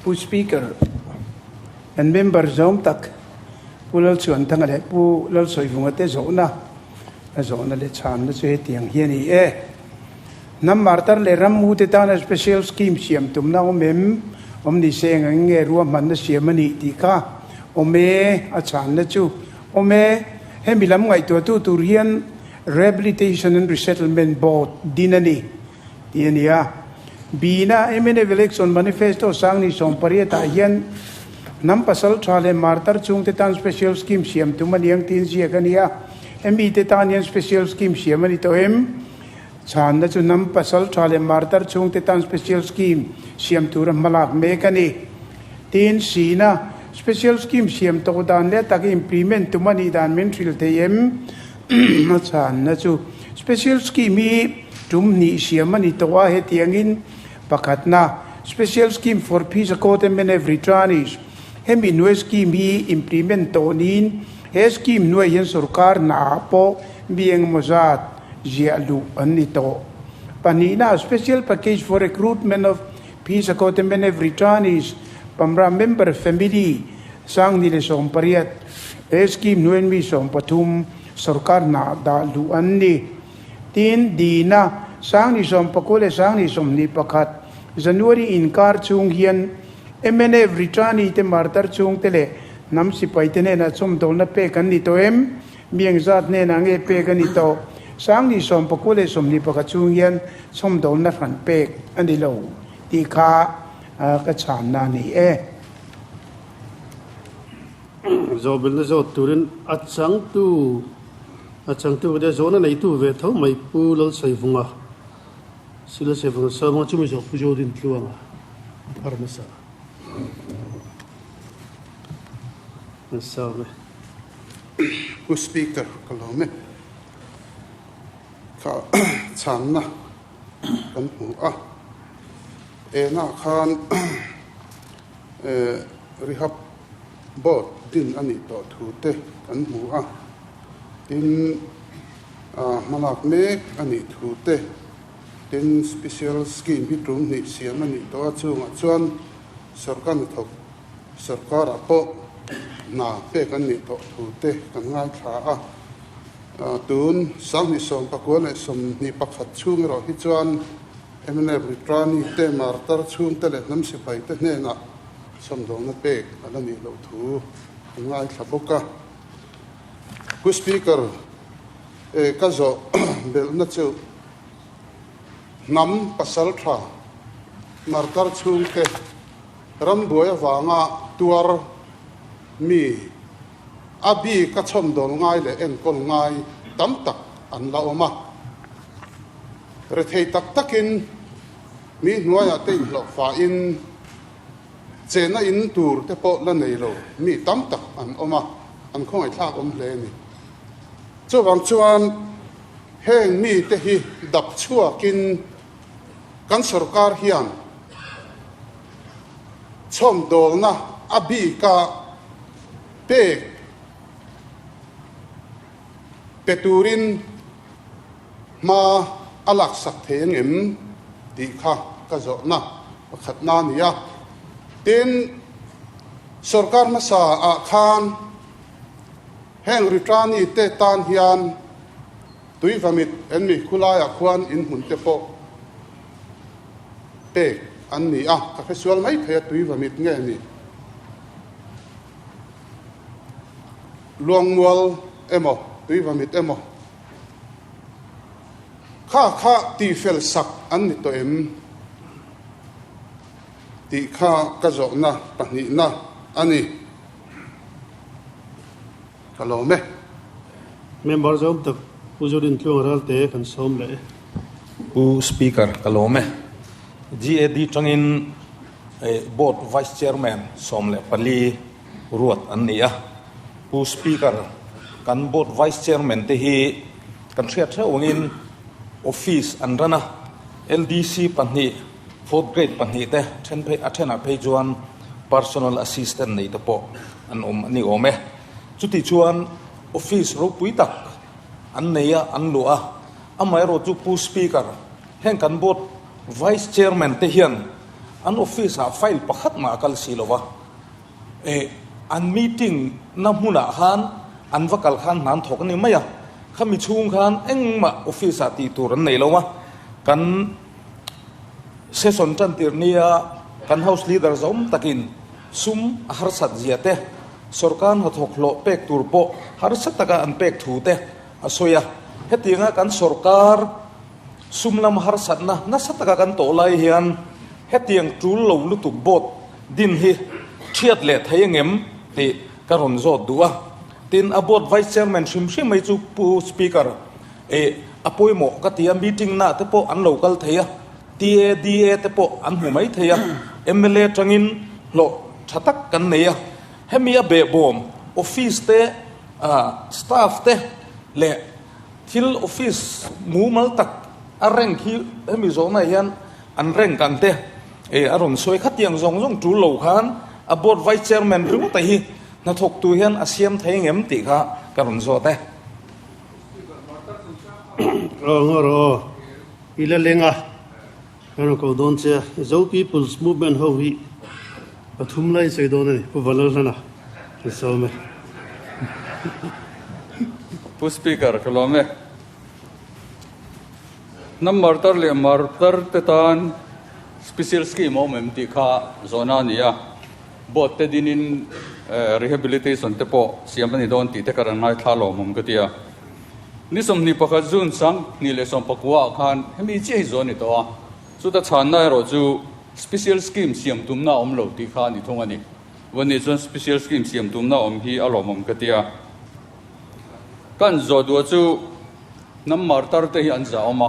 Pu Speaker, kan member zawm tak Pu Lalchhuanthanga leh Pu Lalsawivunga te zawhna a zawhna leh chhanna chu hetiang hi a ni e. Hnam martar leh rammu te tana special scheme siam tumna awm em? Awm ni se eng ang nge ruahmanna siam a nih tih kha awm e a chhanna chu awm e. Hemi lam ngaihtuahtu tur hian Rehabilitation and Resettlement Board din a ni tih a ni a. Bina mnf Election Manifesto Sangni 18 ah hian hnam pasal tha leh martar chungte tan special scheme siam tum a ni ang tiin ziak a ni a. Mi te tan hian special scheme siam a ni tawh em? Chhanna chu hnam pasal tha leh martar chungte tan special scheme siam tura hmalak mek a ni. Tin, Sina special scheme siam tawh dan leh tak implement tum a nih dan min hrilh thei em? A chhanna chu special scheme hi tum hnih siam a ni tawh a, hetiangin pakhatna Special Scheme for Physakawt MNF Returnees hemi hnuai scheme hi implement tawh niin he scheme hnuai hian sorkar hnaah pawh mi engemaw zat ziah luh an ni tawh. Pahnihna Special Package for Recruitment of Physakawt MNF Returnees Pamra Member Family 2018 He scheme hnuaiin mi 13 sorkar hna dah luh an ni. Tin, Dina, 2019 leh 2021 January inkar chhung hian mnf Ritani te martar chhungte leh hnam sipai te hnenah chhawmdawlna pek an ni tawh em? Mi engzat hnenah nge pek a ni tawh? 2019 leh 21 chhung hian chhawmdawlna hran pek a ni lo tih kha ka chhanna a ni e. Zawhbilhna zawt turin a changtu a changtu te zawhna neitu ve tho mai Pu Lalsaivunga si Lalsaivunga Sawmanga chumi zawh Pu Jodin Tluanga a phar hmasa an sawm e. Pu Speaker ka lawm e. Kha chhanna kan hmu a. Enah khan Rehab Board din a nih tawh thu te kan hmu a, tin hmalak mek a nih thu te, tin Special Scheme hi tum hnih siam a nih tawh a, chungah chuan sorkar hnathawk sorkarah pawh hna pek an nih tawh thu te kan ngaithla a, tun 2021 chhung erawh hi chuan Mnf Ritrani te, Martar chhungte leh hnam sipai te hnenah sawmdawlna pek a la nih loh thu an ngaithla bawk a. Pu Speaker, e ka zawh belhna chu hnam pasal tha Martar chhungte rambuai avanga tuar mi a bik a chhawmdawl ngai leh enkawl ngai tam tak an la awm a. Rethei tak takin mi hnuaiah te inhlawh fahin chenna in tur te pawh la nei lo mi tam tak an awm a, an khawngaihthlak awm hle a ni. Chuvang chuan heng mite hi dap chhuakin kan sorkar hian chhawmdawlna a bika pek pe turin Hma a laksak thei ang em tih kha ka zawhna pakhatna a ni a. Tin, sorkar hmasa ah khan heng Ritrani te tan hian Tuivamit en mi khulaiah khuan inhmun te pawh pek an ni a, ka hresual mai thei a Tuivamit nge ni? Luangmual emaw Tuivamit emaw Kha kha tihfel sak an ni tawh em? Tih kha ka zawhna pahnihna a ni. Ka lawm e. Member zawm tak Pu Zodintluang Ralte kan sawm leh e. Pu Speaker, ka lawm e. GAD tangin Board Vice Chairman 14 ruat an ni a. Pu Speaker, kan Board Vice Chairman te hi kan hriat hreuh angin Office an ran a, LDC pahnih, Fourth Grade pahnih te then phei a thenah phei chuan Personal Assistant nei te pawh an awm a ni awm e. Chuti chuan Office ropui tak an nei a, an luah a. Amaherawhchu Pu Speaker, heng kan Board. Vice Chairman te hian an office ah file pakhat mah a kal si lo va, eh an meeting na hmunah khan an va kal khan hna an thawk a ni mai a, khami chhung khan engmah office ah tih tur an nei lo a, kan session tan tir nia kan house leader zawm takin sum a harsat zia te, sorkar hnathawk hlawh pek tur pawh harsa taka an pek thu te a sawi a, hetianga kan sorkar Sum lam harsatna nasa taka kan tawh lai hian hetiang tul lo lutuk board din hi thiat leh thei angem tih ka rawn zawt duh a. Tin, a board vice chairman hrim hrim mai chu Pu Speaker eh a pawimawh ka ti a, meeting na te pawh an lo kal thei a, TADA te pawh an hmu mai thei a, mla tangin hlawh tha tak kan nei a, hemi a behbawm office te staff te leh Thil office mumal tak a rank hi hemi zawhnaah hian an rank ang te eh a rawn sawi khatiang zawng zawng tul lo khan a board vice chairman ringawt a hi hnathawktu hian a siam thei ngem tih kha ka rawn zawt e. Aw ngaw rawh aw, i la leng a, ka rawn ko dawn che a, Zo People's Movement ho hi pathum lai sawi dawn a ni, Pu Valalhlana kan sawm e. Pu Speaker, ka lawm e. Hnam martar leh martar te tan special scheme a awm em tih kha zawhna a ni a. Board te dinin rehabilitation te pawh siam a ni dawn tih te ka rawn ngaithla lawmawm ka ti a. Ni 21 June 2019 ah khan hemi chiah hi zawh a ni tawh a. Chuta chhanna erawh chu special scheme siam tumna a awm lo tih kha a ni thung a ni. Vawni chuan special scheme siam tumna awm hi a lawmawm ka ti a. Kan zawh duah chu hnam martar te hi an zah awm a,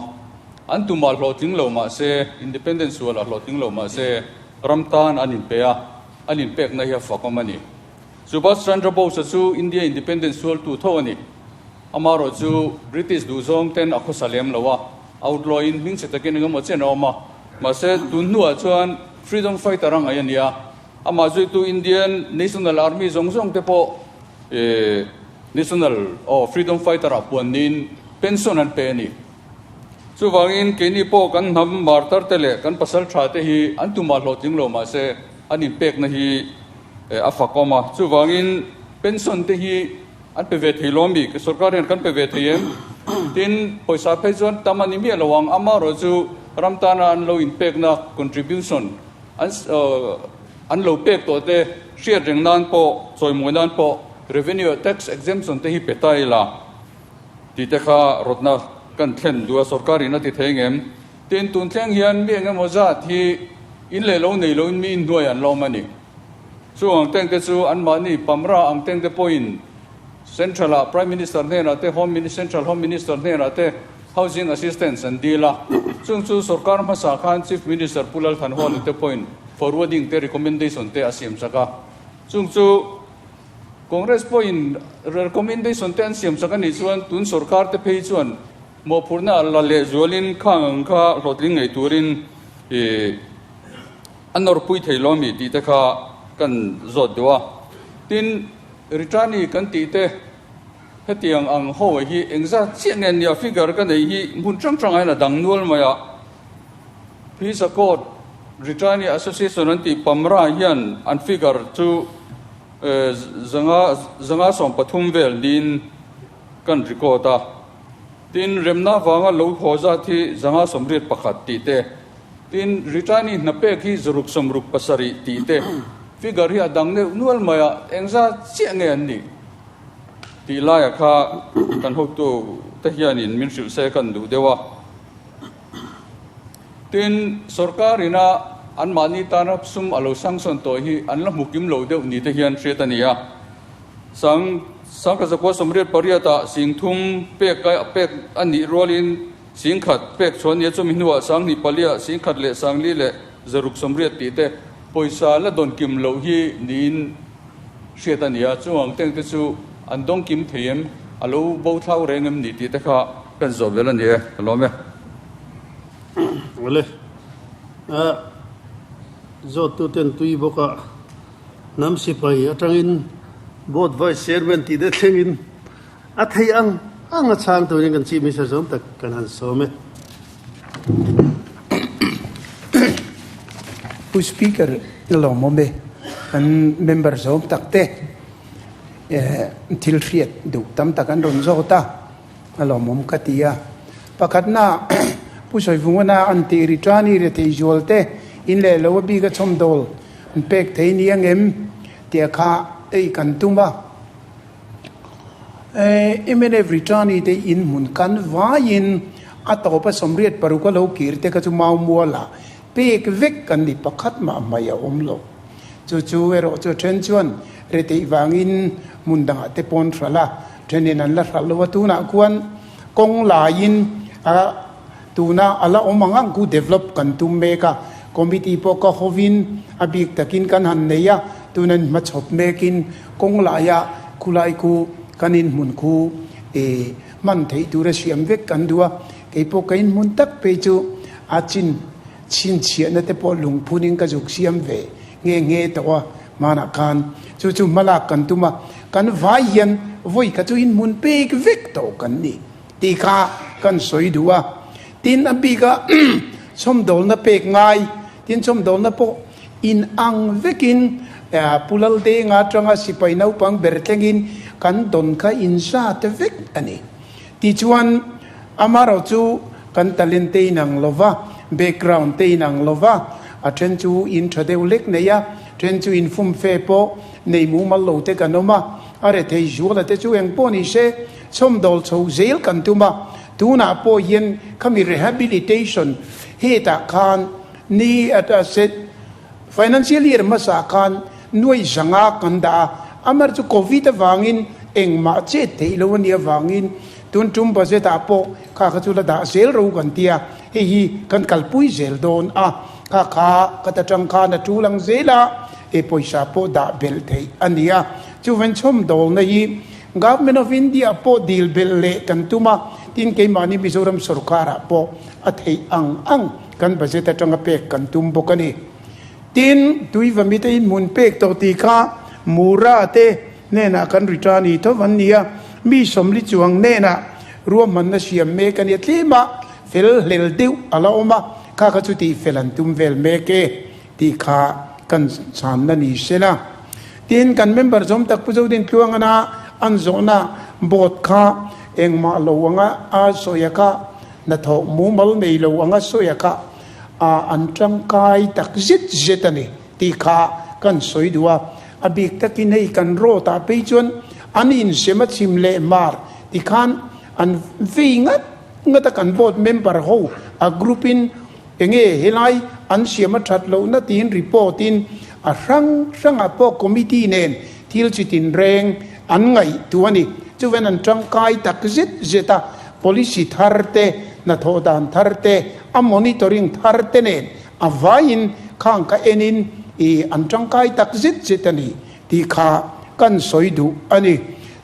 an tumah hlawhtling lo mah se, independence sualah hlawhtling lo mah se, ram tan an inpe a, an inpekna hi a fak awm a ni. Subhas Chandra Bose-a chu India independence sualtu tho a ni. Amaherawh chu British duhzawng ten a khawsa lem lo a, outlaw-in hmingchhe takin engemaw chen a awm a, mahse tun hnuah chuan freedom fighter a ngaih a ni a. Amah zuitu Indian National Army zawng zawng te pawh National aw Freedom Fighter ah puan niin pension an pe a ni. Chuvangin keini pawh kan hnam martar te leh kan pasal tha te hi an tumah hlawhtling lo mahse an inpekna hi a fakawm a. Chuvangin pension te hi an pe ve thei lo ami? Sorkar hian kan pe ve thei em? Tin, pawisa phei chuan tam a ni miah lo ang. Amaherawhchu ram tana an lo inpekna contribution An an lo pek tawh te hriat reng nan pawh, chawimawi nan pawh revenue tax exemption te hi pe ta ila tih te kha rawtna kan thlen duh a, sorkar in a ti thei ngem? Tin, tun thleng hian mi engemaw zat hi in leh lo nei loin mi inhnuai an la awm a ni. Chung ang teng te chu anmahni pamra ang teng te pawhin Central ah Prime Minister hnenah te Home Minister Central Home Minister hnenah te Housing Assistance an dil a, chung chu sorkar hmasa khan Chief Minister Pu Lal Thanhawla te pawhin forwarding te recommendation te a siam sak a, chung chu Congress pawhin recommendation te an siam sak a nih chuan tun sorkar te phei chuan mawhphurhna la lehzualin khang ang kha hlawhtling ngei turin ih a nawrpui thei lo ami tih te kha kan zawt duh a. Tin, returnee kan tih te Hetiang ang ho hi engzat chiah nge nia figure ka neih hi hmun hrang hrangah hian a dang nual mai a. Pisa Court Returnee Association an tih Pamra hian an figure chu zanga zanga 13 vel niin kan record a. Tin, remna vanga lo haw zat hi zanga 81 tih te, tin returnee hna pek hi zaruk 67 tih te figure hi a dang deuh nual mai a, engzat chiah nge an nih? Tih laia kha kan hotu te hianin min hrilh se kan duh deuh a. Tin, sorkar ina anmahni tana sum a lo sanction tawh hi an la hmu kim lo deuh ni te hian hriat a ni a. Sang Sangkhat zakua 88 ah 3000 pek pek a nih rualin 10,000 pek chhuah a ni a, chumi hnuah 24 ah 10,000 leh 4,000 leh 680 tih te pawisa la dawn kim loh hi niin Hriat a ni a, chung ang teng te chu an dawng kim thei em, a lo bo thlau reng em ni tih te kha kan zawh vel a ni e, ka lawm e. Awle, a zawttu ten tui bawk a, hnam sipai atangin Board Vice Chairman tih te thlengin a thei ang ang a chhang turin kan Chief Minister zawng tak kan han sawm e. Pu Speaker i lawmawm e, kan member zawm tak te thil hriat duh tam tak an rawn zawt a, a lawmawm ka ti a. Pakhatna Pu Sawivungana an tih ri tan i rethei zual te in leh lo a bik a chhawmdawl an pek thei ni ang em tia kha ei kan tum a. Mnf returnee te in hmun kan vaiin a tawpa 86 a lo kir te kha chu Maumuala pek vek kan ni pakhat mah mai a awm lo. Chu chu erawh chu a then chuan retheih vangin hmun dangah te pawn hralh a, thenin an la hralh lo a, tunah khuan kawng laiin a tuna a la awm ang ang khu develop kan tum mek a, committee pawh ka hovin a bik takin kan han nei a, tuna in hmachhawp mekin kawng laia khulai khu kan inhmun khu eh hman theih tura siam vek kan duh a, keipawh ka inhmun tak phei chu a chin chhinchhiahna te pawh lungphunin ka zuk siam ve nghe nghe tawh a, hmanah khan chu chu hmalak kan tum a, kan vai hian vawi kha chu inhmun pek vek tawh kan ni. Tih kha kan sawi duh a. Tin, a bika chhawmdawlna pek ngai, tin chhawmdawlna pawh in ang vekin Pu Laldenga atanga sipai naupang ber thlengin kan dawn kha inzat vek a ni. Tichuan, amaherawh chu kan talent te inang lo va, background te inang lo va, a then chu in tha deuh lek nei a, then chu in fumfe pawh nei mumal lo te kan awm a, a rethei zuala te chu engpawh ni se, Chhawmdawl chho zel kan tum a, tunah pawh hian khami rehabilitation hetah khan ni a set financial year hmasa khan nuai zanga kan dah a, amar chu covid avangin engmah chet theih lo a nih avangin tun tum budget ah pawh kha kha chu la dah zel ro kan ti a, hei hi kan kalpui zel dawn a, kha kha ka ta tang khan a tul ang zel a, he pawisa pawh dah belh theih a ni a, chuvan chhawmdawlna hi Government of India pawh dil belh leh kan tum a, tin keimahni Mizoram sorkarah pawh a theih ang ang kan budget atanga pek kan tum bawk a ni. Tin, Tuivamite in hmun pek tawh tih kha Mura te hnenah kan return i tho an ni a, mi sawmli chuang hnenah ruahmanna siam mek a nia, tlema fel hlel deuh a la awm a, kha kha chu tih fel an tum vel mek e tih kha kan chhanna ni se la. Tin, kan member zawm tak Pu Zodin Tluangana an zawhna board kha engmah lo anga a sawi a kha, hnathawh mumal nei lo anga sawi a kha a an tangkai tak zet zet a ni tih kha kan sawi duh a. A bik takin hei kan road ah phei chuan an insem a chim leh mar tikhan an vei ngat ngat a kan board member ho a group in Enge helai an siam a that lohna tiin report in a hrang hrangah pawh committee nen thil chi tinreng an ngaihtu a ni. Chuven an tangkai tak zet zet a, policy thar te, hnathawh dan thar te, a monitoring thar te nen a vaiin khang kha enin i an tangkai tak zet zet a ni tih kha kan sawi duh a ni.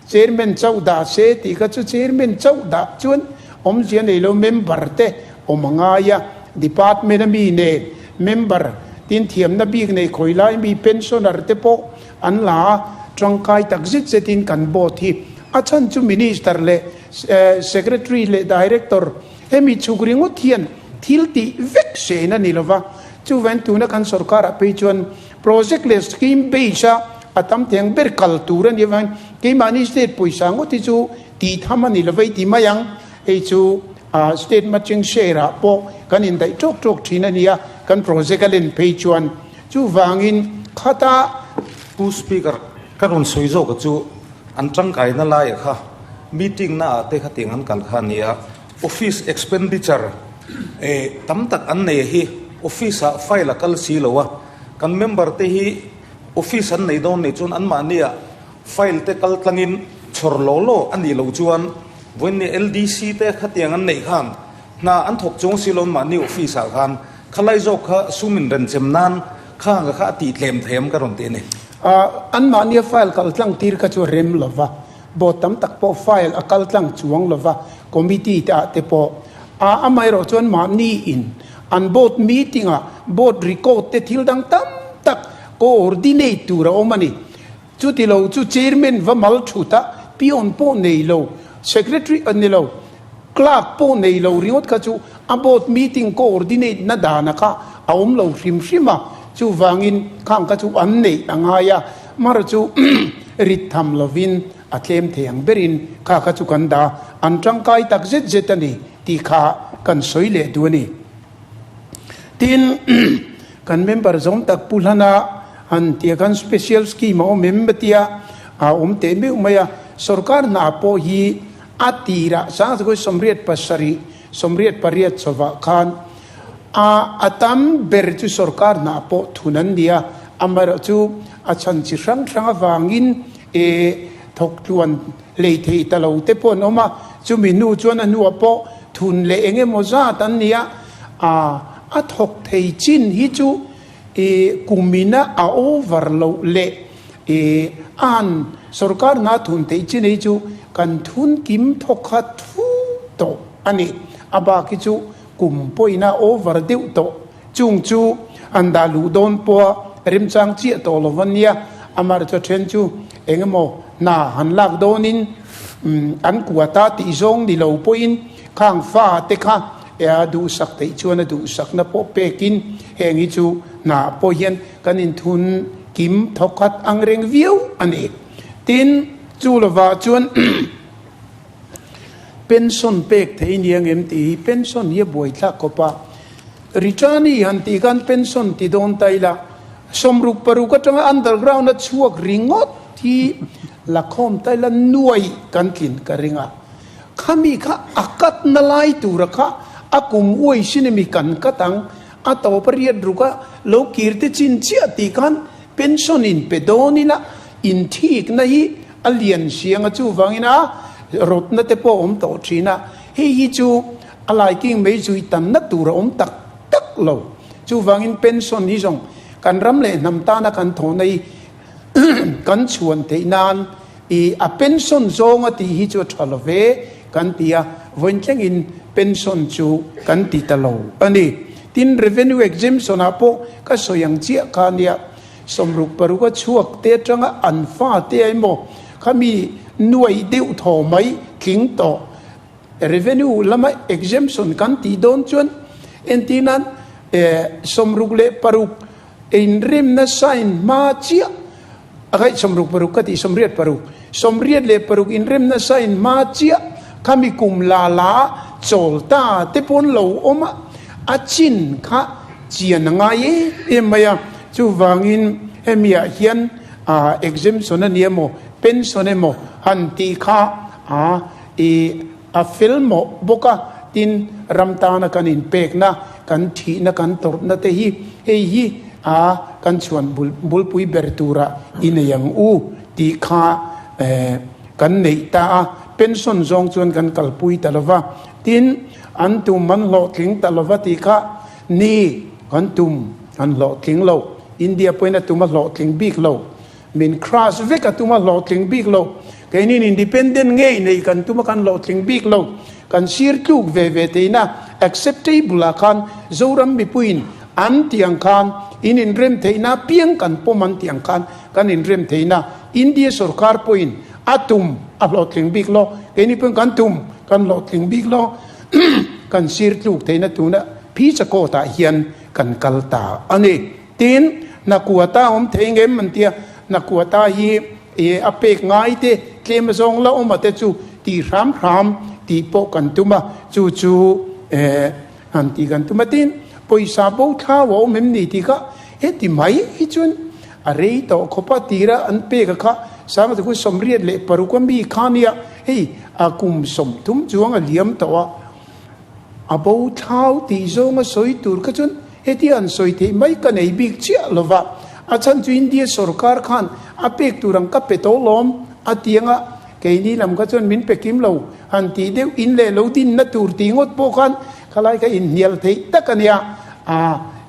Chairman chauh dah se tih kha chu chairman chauh dah chuan awmzia nei lo member te awm a ngai a, department a mi nen member tin thiamna bik nei khawi lai mi pensioner te pawh an la a, tangkai tak zet zetin kan board hi a chhan chu minister leh secretary leh director hemi chhuk ringawt hian thil tih vek sen a ni lova, chuvain tuna kan sorkar ah phei chuan project leh scheme base a a tam theng ber kal tur a nih avangin keimahni state pawisa ngawt hi chu tih tham a ni lova i ti mai ang. Hei chu state matching share ah pawh kan indaih tawk tawk thin a nia, kan project a len phei chuan. Chuvangin khata. Pu Speaker, ka rawn sawi zawk a chu an tangkaina laia kha meeting na ah te kha tiang an kal kha a nia. Office expenditure tam tak an nei hi office ah file a kal si lo a, kan member te hi office an nei dawn nih chuan anmahni ah File te kal tlangin chhawr law law a nih loh chuan vawiin LDC te khatiang an neih khan hna an thawk chuang si lo mahni office ah khan khalai zawk kha sum in renchem nan khanga kha a tih tlem thei am ka rawn ti a ni. An mahnia file kal tlang tir kha chu rem lo va, board tam tak pawh file a kal tlang chuang lo va, committee te ah te pawh a amaherawh chuan mahni in an board meeting ah board record te thil dang tam tak coordinate tur a awm a ni. Chuti lo chu Chairman va mal thut a, peon pawh nei lo, Secretary a ni lo, Clerk pawh nei lo ringawt kha chu a board meeting coordinate na dana kha a awm lo hrim hrim a. Chuvangin khang kha chu an neih a ngai a, mar chu rit tham lovin a tlem thei ang berin kha kha chu kan dah a, an tangkai tak zet zet a ni tih kha kan sawi leh duh a ni. Tin, kan member zawng tak Pu Hlana han tia khan special scheme a awm em tia a awm teh meuh mai a, sorkar hna pawh hi a tirah 1977, 88 chawah khan A a tam ber chu sorkar hna pawh thun an ni a, amaherawhchu a chhan chi hrang hrang avangin e thawk tluan hlei thei ta lo te pawh an awm a, chumi hnu chuan a hnuah pawh thun leh eng emaw zat an ni a, a a thawk thei chin hi chu e kumina a over loh leh e a han sorkar hna thun theih chin hi chu kan thun kim thawk kha thu tawh a ni, a bak hi chu Kum pawina over deuh tawh chung chu an dah luh dawn pawha remchang chiah tawh lo va nia, amah chu then chu eng emaw hna han lak dawnin an kuata tih zawng ni lo pawhin khang fa te kha a duhsak theih chuan a duhsakna pawh pekin heng hi chu hna pawh hian kan inthun kim thawkhat ang reng viau a ni. Tin, chu lovah chuan. Pension pek thei nia ngem tih hi pension hi a buaithlak khawp a. Ritani han tih khan pension ti dawn ta ila, 66 atanga underground a chhuak ringawt hi la khawm ta ila nuai kan tlin ka ring a. Khami kha a kat na lai tura kha a kum uai sin emi kan kat ang, a tawp a riat ruk a lo kir te chin chiah tih khan pension in pe dawn ila inthikna hi A lian siang a chuvangin a rawtna te pawh a awm tawh thin a, hei hi chu a laiking mei zui tanna tur a awm tak tak lo. Chuvangin pension hi zawng kan ram leh hnam tana kan thawhna hi kan chhuan theih nan i a pension zawng a tih hi chu a tha lo ve kan ti a, vawiin thlengin pension chu kan ti ta lo a ni. Tin, revenue exemption ah pawh ka sawi ang chiah kha a nia. 66 a chhuak te atanga an fate emaw khami nuaih deuh thaw mai tling tawh revenue lama exemption kan tih dawn chuan entir nan 66 inremna sign hma chiah a kaih 66 ka tih 86 86 inremna sign hma chiah khami kum la la chawl ta te pawn lo awm a a chin kha Chian a ngai em em mai a, chuvangin hemiah hian exemption a ni emaw, pension emaw han tih kha a i a fel mawh bawk a, tin ram tana kan inpekna, kan thihna, kan tawrhna te hi hei hi a kan chhuan bulpui ber tura i nei ang u tih kha kan neih ta a, pension zawng chuan kan kalpui ta lova, tin an tum an hlawhtling ta lova tih kha Ni, kan tum an hlawhtling lo. India pawhin a tum a hlawhtling bik lo. Min crush vek a tum a hlawhtling bik lo. Keinin independent ngei nei kan tum a kan hlawhtling bik lo. Kan sir tluk ve ve theihna acceptable ah khan Zoram mipuiin an tih ang khan in inrem theihna apiang kan pawm an tih ang khan kan inrem theihna India sorkar pawhin a tum a hlawhtling bik lo. Keini pawhin kan tum kan hlawhtling bik lo. Kan sir tluk theihna tuna Phicha court ah hian kan kal ta a ni. Tin, Nakuata awm thei ngem an tia, Nakuata hi e a pek ngai te tlem azawng la awm a te chu tih hram hram tih pawh kan tum a, chu chu e han tih kan tum a. Tin, pawisa bo thlau a awm em ni tih kha heti mai hi chuan a rei tawh khawp a, tira an pek a kha 1986 a mi kha nia, hei a kum 30 chuang a liam tawh a. A bo thlau tih zawnga sawi tur kha chuan heti an sawi theih mai ka nei bik chiah lo va, a chhan chu India sorkar khan a pek tur ang ka pe tawh lawm a ti anga keini lam kha chuan min pe kim lo han tih deuh in leh lo dinna tur tih ngawt pawh khan khalai kha inhnial theih tak a nia. A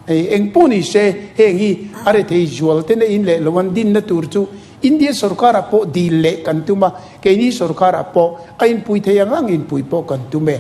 eng pawh ni se heng hi a rethei zual tena in leh lo an dinna tur chu India sorkarah pawh dil leh kan tum a, keini sorkarah pawh a inpui thei ang ang inpui pawh kan tum e.